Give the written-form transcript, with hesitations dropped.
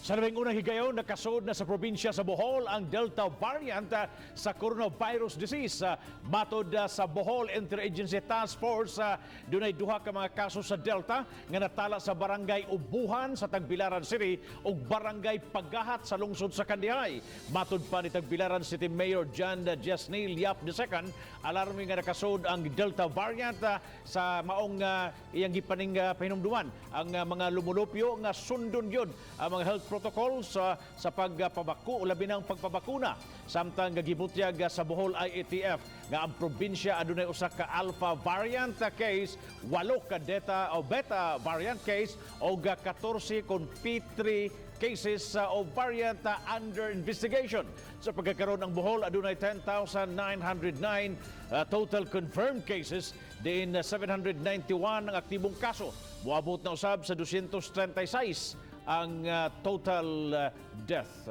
Sa labing unang higayon, nakasud na sa probinsya sa Bohol ang Delta variant sa coronavirus disease. Matod sa Bohol Interagency Task Force, dunay duha ka mga kaso sa Delta nga natala sa Barangay Ubuhan sa Tagbilaran City ug Barangay Pagahat sa lungsod sa Kandihay. Matod pa ni Tagbilaran City Mayor John Jesnil Yap II, alarming nga nakasud ang Delta variant sa maong iyang gipaning pahinumduman ang mga lumulupyo nga sundon yun ang mga health protocols sa pagpabaku, labi ng pagpabakuna. Samtang gibutyag sa Bohol IATF nga ang probinsya adunay usa ka alpha variant case, 8 ka delta o beta variant case o 14 kon P3 cases o variant under investigation. Sa pagkakaroon ng Bohol, adunay 10,909 total confirmed cases, diin 791 ang aktibong kaso. Moabot na usab sa 236 ang total death.